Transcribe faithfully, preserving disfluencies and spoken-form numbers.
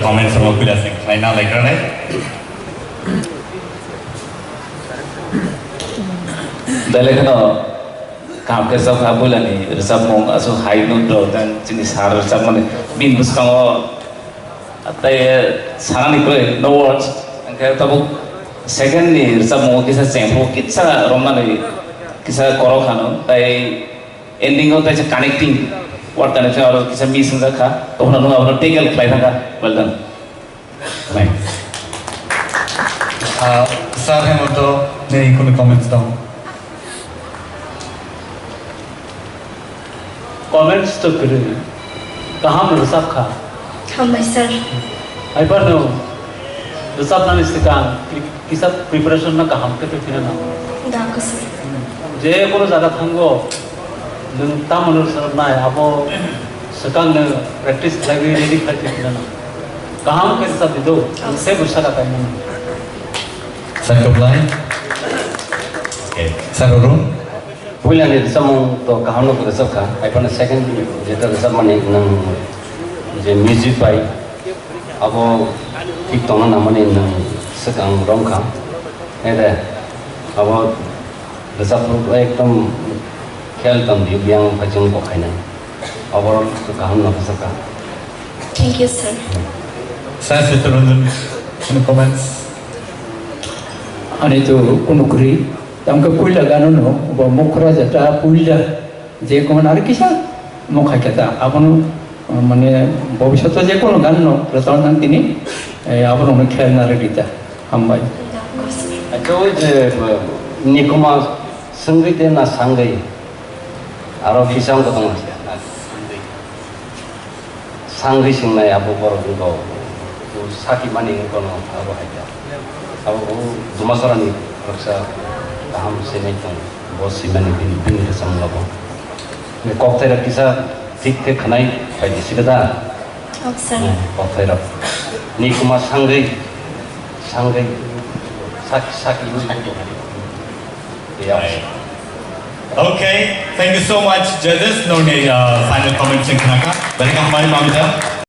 Comments rok pila se khlaina laikranai. Belai kheno kaham khe jokha puilani rwchapmung aswk hai nukdo tei chini sir rwchapmani bini bwskango tei sanani kwrwi no words, hwnkhe tabuk second ni rwchapmungo kisa chengphuru kisa romnani kisa korok hano tei ending o tei connecting word connection aro kisa miss wngjak kha, tongphano nwng abono tackle khlai thang kha. Well done. Thanks. Ah, Sir Hemonto, nini kunu comments tong? Comments to kwrwi. Kaham rwchap kha. Hambai sir. Haiphano rwchapnani swkang kri-, kisa preparation no kaham khe tei phina nango. Dakha sir. Je kono jaga thango, nwng tamo no rwchapnai, abo swkang no practice khlaiwi ready khlai tei phina nango. Kaham khe rwchap di do, se bwsa da kaimani. Sir Kublai. Okay. Sir Arun. Puilani rwchapmung to kaham no rwchap kha, haiphano second jeta rwchapmani nwng je music bai abo thik tongna nangmani nwng swkang rom kha. Ede abo rwchapmung ekdom khel tong di, biyang bai chwng kok khainai. Abo kaham no rwchap kha. Thank you, sir. Sir Chittaranjan, any comments? Ani to kunu kwrwi, tamkhe puila gano no, bo mokra jeta puila, je kono ar kisa mokha keta, abono, mane, bobishoto je kono gan no, rwchapna tini, eh, abono no khelna rwdi ta. Hambai. Acha o je, eh, nikoma swngwi de na sangwi, aro kisa wng tong. Sangwi swngnai abo borok wngkha, saki mani wngkha no abo hai kha. Abo o Dumasarani baksa kaham sinai tong, bo simani bini, bini rwchapmung abo. Kokthai rok kisa thik khe khwnai pai di sika da. Acha. Hmm, kokthai rok. Nikuma sangwi, sangwi, saki, saki wngkha. Yeah. Okay, thank you so much, judges. Nongni, uh, final comment chwng khnakha. Belai khe hambai mamita.